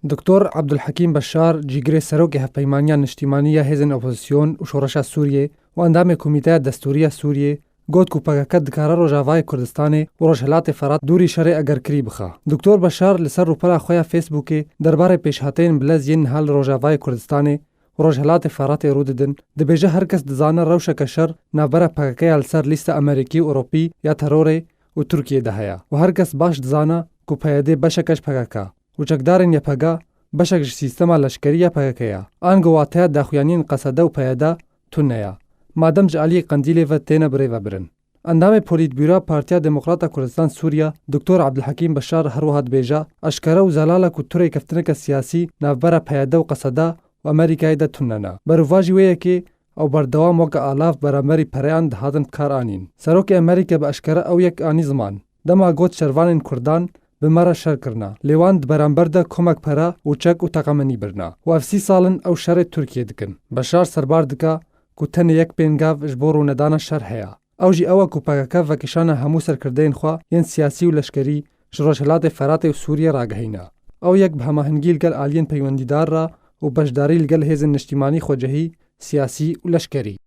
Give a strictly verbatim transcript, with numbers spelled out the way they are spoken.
Doktor Abdulhakim Beşar, cîgirê serokê Hevpeymaniya Niştîmanî ya Hêzên Opozîsyon û Şoreşa Sûriyê û endamê Komîteya Destûrî ya Sûriyê, got ku P K K dikare Rojavayê Kurdistanê û Rojhilatê Ferat dûrî şerê egerkirî bixe. Doktor Beşar li ser rûpela xwe ya Facebookê derbarê pêşhateyên bilez yên niha li Rojavayê Kurdistanê û Rojhilatê Feratê rû didin, dibêje her kes dizane rewşeke şer navbera P K K ya li ser lîsta Amerîkî û Ewropî ya terorê û Tirkiyê de heye û her kes baş dizane ku P Y D beşeke ji P K K û çekdarên Y P G beşek ji sîstema leşkerî ya P K K ye. Ango wateya daxuyaniyên Qesede û P Y D tune ye, madem ji aliyê Qendîlê ve têne birêvebirin. Endamê Polîtbûra Partiya Demokrata Kurdistan Sûriye, Doktor Abdulhekîm Beşar her wiha dibêje, eşkere û zelal e ku tu rêkeftineke siyasî navbera P Y D û Qesede û Amerîkayê de tune ne. Berovajî wê yekê ew berdewam weke alav beramberî pereyan dihatin bi kar anîn. Serokê Amerîke bi eşkere ew yek anî ziman. Dema got şervanên Kurdan bi me re şer kirine. Lê wan di beramber de komek pere û çek û teqemenî birine. Û ev sî sal in ew şerê Tirkiyê dikin. Beşar serbar dike ku tenê yek pêngav ji bo rûnedana şer heye. Ew jî ew e ku P K K vekişana hemû serkirdeyên xwe yên siyasî û leşkerî ji Rojhilatê Feratê û Sûriyê ragihîne. Ew yek bi hemahengî li gel aliyên peywendîdar re û beşdarî li gel hêzên niştîmanî xwecihî, siyasî û leşkerî.